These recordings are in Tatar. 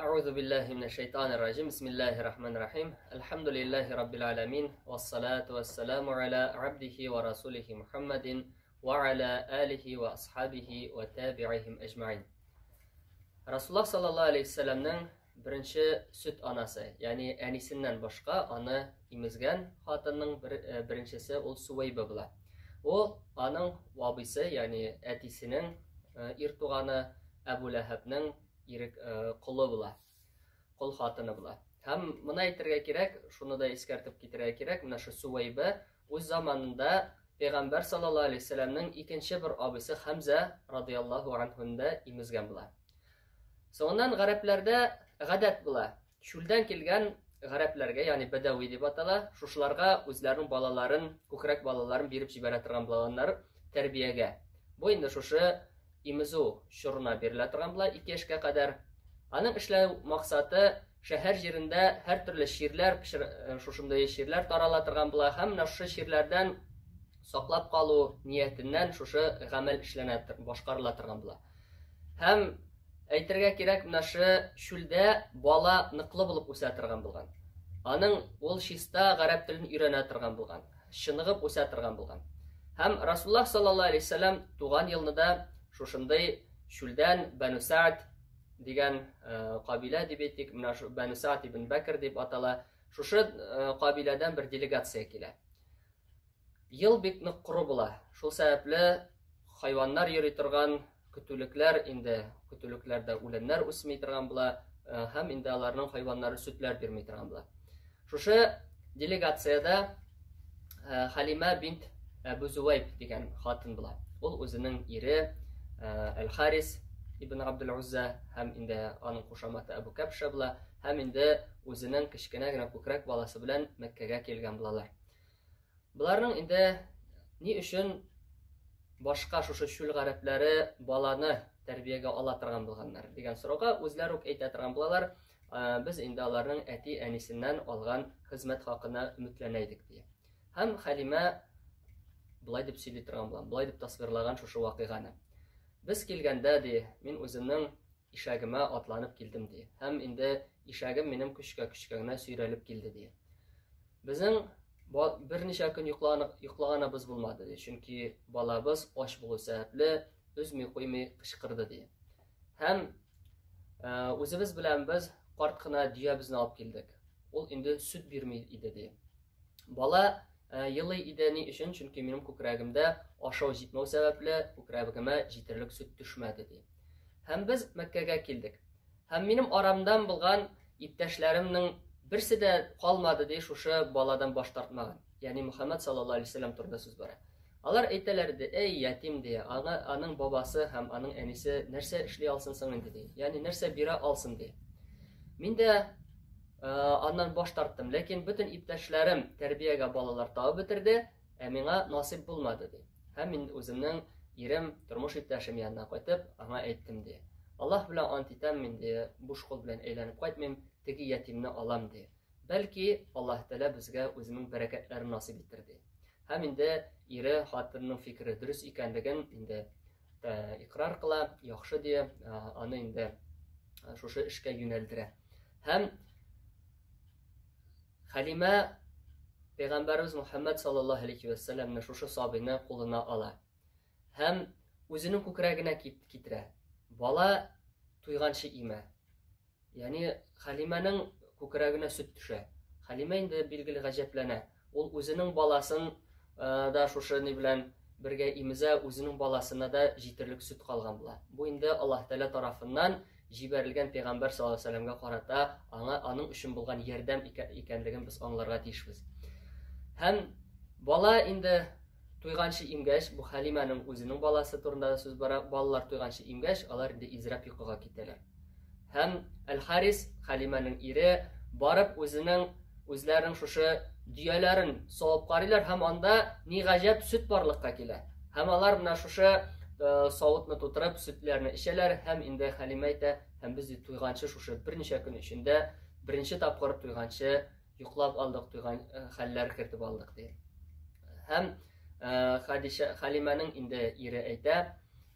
Әгъузу биллаһи минәш шайтанир раҗим. Бисмиллаһир рахманир рахим. Әлхәмдүлиллаһи раббил аламин. Вассалату вассаламу аля абдихи ва расулихи Мухаммадин ва аля алихи ва асхабихи ва табиихим әҗмәин. Расуллаһ саллаллаһу алейһи вәсәлләмнең беренче сөт анасы, ягъни әнисеннән башка аны имезгән хатынның бер, э, беренчесе ул Сувәйбә була. Ул аның абыйсы, ягъни әтисенең э, ир туганы Әбу Ләһәбнең ирек э, колы була. Кол хатыны була. Һәм моны әйтергә кирәк, шуны да искәртеп китерергә кирәк, менә шу Сувәйбә үз заманында Пәйгамбәр саллаллаһу алейһи вәсәлләмнең икенче бер абыйсы Хәмзә радыяллаһу анһуны да имезгән була. Соңыннан гарәпләрдә гадәт була. Чүлдән килгән гарәпләргә, ягъни бәдәви дип атала, шушыларга үзләренең балаларын, күкрәк балаларын биреп җибәрә торган булганнар тәрбиягә. Бу инде шушы имезү чорына бирелә торган була, 2 яшькә кадәр. Аның эшләү максаты шәһәр җирендә һәртөрле чирләр, э, шушындый чирләр тарала торган була һәм менә шушы чирләрдән саклап калу ниятеннән шушы гамәл эшләнә, башкарыла торган була. Һәм әйтергә кирәк, менә шы чүлдә бала ныклы булып үсә торган булган. Аның ул чиста гарәп телен өйрәнә торган булган, чыныгып үсә торган булган. Һәм Расуллаһ саллаллаһу алейһи вәсәлләм туган елны да шушындый чүлдән Бәну Сәгъд дигән э, кабилә дип әйтик, менә шу Бәну Сәгъд ибн Бәкр дип атала. Шушы э, кабиләдән бер делегация килә. Ел бик нык коры була. Шул сәбәпле хайваннар йөри торган көтүлекләр инде көтүлекләрдә үләннәр үсми торган була э, һәм инде аларның хайваннары сөтләр бирми торган була. Шушы делегациядә э, Халимә бинт Әбу Зувайб дигән хатын була. Ул үзенең ире э, Әл-Харис ибн Абдул Узза һәм инде аның кушаматы Әбу Кәбша була һәм инде үзенең кечкенә генә күкрәк баласы белән Мәккәгә килгән булалар. Боларның инде ни өчен башка шушы чүл гарәпләре баланы тәрбиягә ала торган булганнар дигән сорауга үзләре үк әйтә торган булалар, без инде аларның әти-әнисеннән алган хезмәт хакына өметләнә идек ди. Һәм Хәлимә болай дип сөйли торган була, болай дип тасвирлаган шушы вакыйганы. Без килгәндә ди, мин үземнең ишәгемә атланып килдем ди. Һәм инде ишәгем минем көчкә-көчкә генә сөйрәлеп килде ди. Безнең берничә көн йоклаганыбыз булмады, ди. Чөнки балабыз ач булу сәбәпле өзми куймый кычкырды, ди. Һәм э, үзебез белән без карт кына дөябезне алып килдек. Ул инде сөт бирми иде, ди. Бала э, елый иде ни өчен? Чөнки минем күкрәгемдә ашау җитмәү сәбәпле күкрәгемә җитәрлек сөт төшмәде, ди. Һәм без Мәккәгә килдек. Һәм минем арамдан булган иптәшләремнең берсе дә калмады, ди, шушы баладан баш тартмаган. Ягъни Мөхәммәд саллаллаһу алейһи вәсәлләм турында сүз бара. Алар әйтәләр иде, эй, ятим, ди, аңа аның бабасы һәм аның әнисе нәрсә эшли алсын соң инде, ди. Ягъни нәрсә бирә алсын, ди. Мин дә э, аннан баш тарттым, ләкин бөтен иптәшләрем тәрбиягә балалар табып бетерде, ә миңа насыйп булмады, ди. Һәм мин үземнең ирем, тормыш иптәшем янына кайтып, аңа әйттем, ди. Аллаһ белән ант итәм мин, ди, буш кул белән әйләнеп кайтмыйм, теге ятимне алам, ди. Бәлки, Аллаһ Тәгалә безгә үзенең бәрәкәтләрен насыйп итер, ди. Һәм инде ире хатынның фикере дөрес икәнлеген инде э, икрар кыла, яхшы ди, э, аны инде э, шушы эшкә юнәлдерә. Һәм Хәлимә Пәйгамбәребез Мухәммәд саллаллаһу алейхи вә сәлләмне шушы сабыйны кулына ала һәм үзенең күкрәгенә китерә. Бала туйганчы имә. Ягъни Хәлимәнең күкрәгенә сөт төшә. Хәлимә инде билгеле гаҗәпләнә. Ул үзенең баласын э, да шушы ни белән бергә имезә, үзенең баласына да җитерлек сөт калган була. Бу инде Аллаһ Тәгалә тарафыннан җибәрелгән пәйгамбәр саллаллаһу алейһи вәсәлләмгә карата аңа аның өчен булган ярдәм икәнлеген без аңларга тиешбез. Һәм бала инде туйганчы имгәч, бу Хәлимәнең үзенең баласы турында да сүз бара, балалар туйганчы имгәч, алар инде изрәп йокыга китәләр. Һәм Әл-Харис, Хәлимәнең ире, барып үзенең үзләренең шушы дөяләрен савып карыйлар һәм анда ни гаҗәп сөт барлыкка килә. Һәм алар менә шушы э, савытны тутырып сөтләрне эчәләр һәм инде Хәлимә әйтә, һәм без туйганчы шушы берничә көн эчендә беренче тапкыр туйганчы йоклап алдык, туйган э, хәлләр кертеп алдык ди. Һәм э, Хадишә Хәлимәнең инде ире әйтә,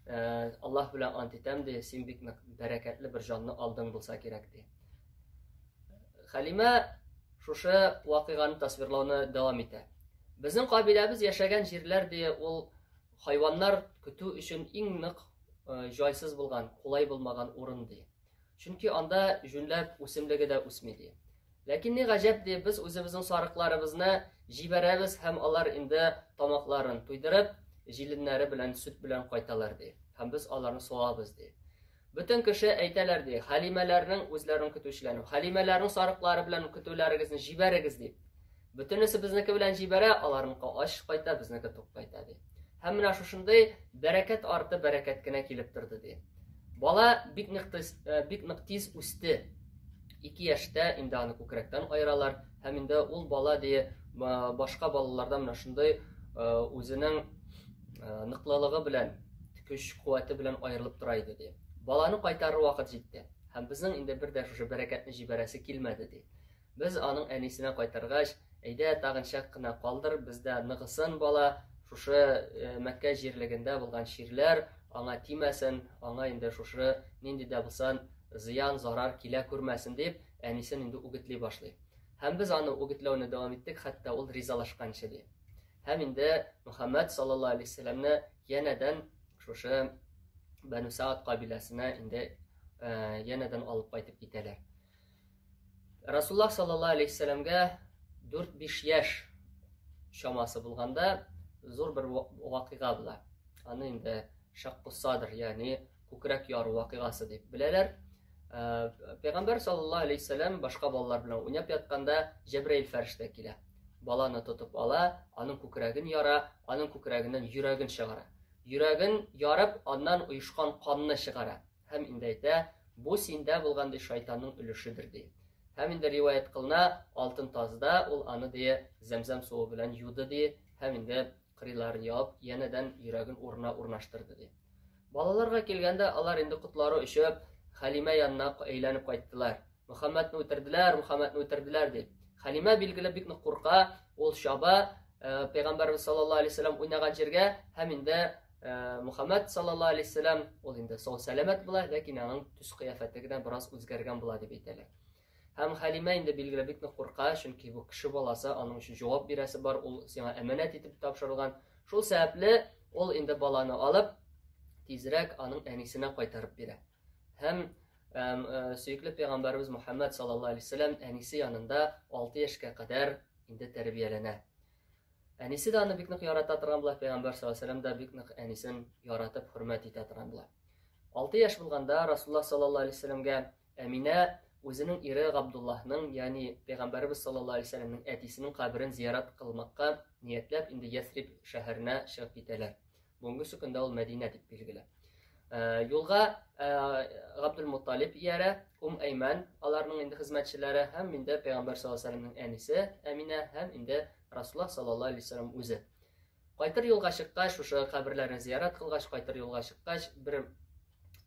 Аллаһ белән ант итәм, ди, син бик нык бәрәкәтле бер җанны алдың булса кирәк, ди. Хәлимә шушы вакыйганы тасвирлауны дәвам итә. Безнең кабиләбез яшәгән җирләр, ди, ул хайваннар көтү өчен иң нык җайсыз булган, кулай булмаган урын, ди. Чөнки анда җүнләп үсемлеге дә үсми, ди. Ләкин ни гаҗәп, ди, без үзебезнең сарыкларыбызны җибәрәбез һәм алар инде тамакларын туйдырып, җиленнәре белән сөт белән кайталар, ди. Һәм без аларны савабыз, ди. Бөтен кеше әйтәләр, ди, Хәлимәләрнең үзләренең көтүчеләрен, Хәлимәләрнең сарыклары белән көтүләрегезне җибәрегез, дип. Бөтенесе безнеке белән җибәрә, аларныкы ач кайта, безнеке тук кайта, ди. Һәм менә шушындый бәрәкәт арты бәрәкәт кенә килеп торды, ди. Бала бик нык тиз, бик нык тиз үсте. 2 яшьтә инде аны күкрәктән аералар һәм инде ул бала ди башка балалардан менә шундый үзенең ныклылыгы белән, көч куәте белән аерылып тора иде, ди. Баланы кайтарыр вакыт җитте. Һәм безнең инде бер дә шушы бәрәкәтне җибәрәсе килмәде, ди. Без аның әнисенә кайтаргач, әйдә, тагын чак кына калдыр, бездә ныгысын бала, шушы Мәккә җирлегендә булган чирләр аңа тимәсен, аңа инде шушы нинди дә булса зыян, зарар килә күрмәсен дип, әнисен инде үгетли башлый. Һәм без аны үгетләүне дәвам иттек, хәтта ул ризалашканчы, ди. Һәм инде Мөхәммәд саллаллаһу алейһи вәсәлләмне янәдән шушы Бәнү Саад кабиләсенә инде янәдән алып кайтып китәләр. Расуллаһ саллаллаһу алейһи вәсәлләмгә 4-5 яшь чамасы булганда зур бер вакыйга була. Аны инде шаккус садр, ягъни күкрәк яру вакыйгасы дип беләләр. Пәйгамбәр саллаллаһу алейһи вәсәлләм башка балалар белән уйнап ятканда Җәбраил фәрештә килә. Баланы тотып ала, аның күкрәген яра, аның күкрәгеннән йөрәген чыгара. Йөрәген ярып, аннан оешкан канны чыгара. Һәм инде әйтә, бу синдә булган, ди, шайтанның өлешедер, ди. Һәм инде риваять кылына, алтын тазда ул аны, ди, зәмзәм суы белән юды, ди, һәм инде кырыйларын ябып, янәдән йөрәген урынына урнаштырды, ди. Балаларга килгәндә, алар инде котлары очып, Хәлимә янына әйләнеп кайттылар. Мөхәммәдне үтерделәр, Мөхәммәдне үтерделәр, дип. Хәлимә, билгеле, бик нык курка, ул чаба, Пәйгамбәрбез саллаллаһу алейһи вәсәлләм уйнаган җиргә һәм инде Мөхәммәд саллаллаһу алейһи вәсәлләм ул инде сау сәламәт була, ләкин аның төс кыяфәте генә бераз үзгәргән була дип әйтәләр. Һәм Хәлимә инде билгеле бик нык курка, чөнки бу кеше баласы, аның өчен җавап бирәсе бар, ул сиңа әманәт итеп тапшырылган. Шул сәбәпле ул инде баланы алып, тизрәк аның әнисенә кайтарып бирә. Һәм сөекле пәйгамбәребез Мухаммад саллаллаһу алейһи вәсәлләм әнисе янында 6 яшькә кадәр инде тәрбияләнә. Әнисе дә аны бик нык ярата торган була, пәйгамбәр саллаллаһу алейһи вәсәлләм дә бик нык әнисен яратып, хөрмәт итә торган була. 6 яшь булганда Расулуллаһ саллаллаһу алейһи вәсәлләмгә Әминә үзенең ире Габдуллаһның, ягъни пәйгамбәребез саллаллаһу алейһи вәсәлләмнең әтисенең каберен зиярат кылмакка ниятләп, инде Ясриб шәһәренә чыгып китәләр. Бүгенге көндә ул Мәдинә дип билгеле. Юлга Габдул Мутталиб иярә, Ум Әймән, аларның инде хезмәтчеләре һәм инде Пәйгамбәр саллаллаһу алейһи вәсәлләмнең әнисе Әминә һәм инде Расулуллаһ саллаллаһу алейһи вәсәлләм үзе. Кайтыр юлга чыккач, шушы каберләрне зиярат кылгач, кайтыр юлга чыккач, бер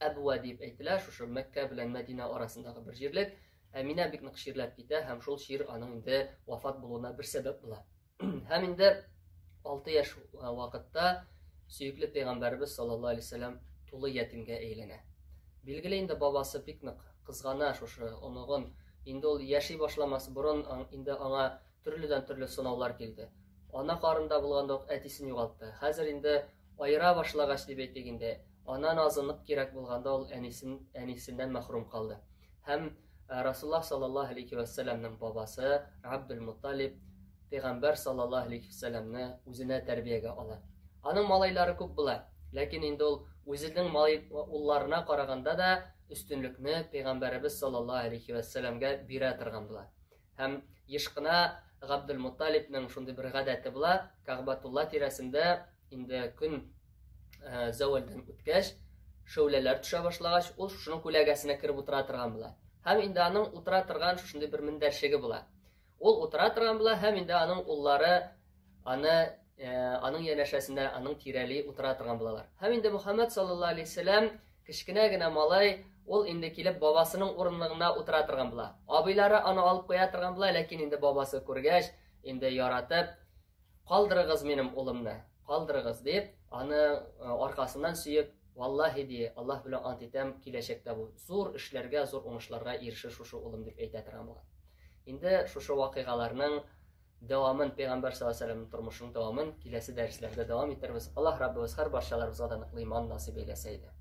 Әбуа дип әйтелә, шушы Мәккә белән Мәдинә арасындагы бер җирлек. Әминә бик нык чирләп китә һәм шул чир аның инде вафат булуына бер сәбәп була. Һәм инде 6 яшь вакытта сөекле пәйгамбәребез саллаллаһу алейһи вәсәлләм тулы ятимгә әйләнә. Билгеле инде бабасы бик нык кызгана шушы оныгын. Инде ул яши башламас борын инде аңа төрледән төрле сынаулар килде. Ана карында булганда ук әтисен югалтты. Хәзер инде аера башлагач дип әйтик инде, ана назы нык кирәк булганда ул әнисен әнисеннән мәхрүм калды. Һәм Расуллаһ саллаллаһу алейхи вәссәламнең бабасы Абдул Мутталиб пәйгамбәр саллаллаһу алейхи вәссәламне үзенә тәрбиягә ала. Аның малайлары күп була, ләкин инде ул үзенең малай улларына караганда да өстенлекне пәйгамбәребез саллаллаһу алейхи вәссәламгә бирә торган була. Һәм еш кына Габдул Мутталибның шундый бер гадәте була, Кәгъбәтулла тирәсендә инде көн зәвәлдән үткәч, шәүләләр төшә башлагач, ул шушының күләгәсенә кереп утыра торган була. Һәм инде аның утыра торган шушындый бер мендәрчеге була. Ул утыра торган була һәм инде аның уллары аны аның янәшәсендә, аның тирәли утыра торган булалар. Һәм инде Мухаммад саллаллаһу алейһи вәсәлләм кечкенә генә малай, ул инде килеп бабасының урынлыгына утыра торган була. Абыйлары аны алып куя торган була, ләкин инде бабасы күргәч, инде яратып, калдырыгыз минем улымны, калдырыгыз дип, аны аркасыннан сөеп, Валлаһи, ди, Аллаһ белән ант итәм, киләчәктә бу зур эшләргә, зур уңышларга ирешер шушы улым дип әйтә торган булган. Инде шушы вакыйгаларның дәвамын, пәйгамбәр саллаллаһу алейһи вәсәлләмнең тормышының дәвамын киләсе дәресләрдә дәвам итербез. Аллаһ Раббыбыз һәр барчаларыбызга да ныклы иман насыйп әйләсә иде.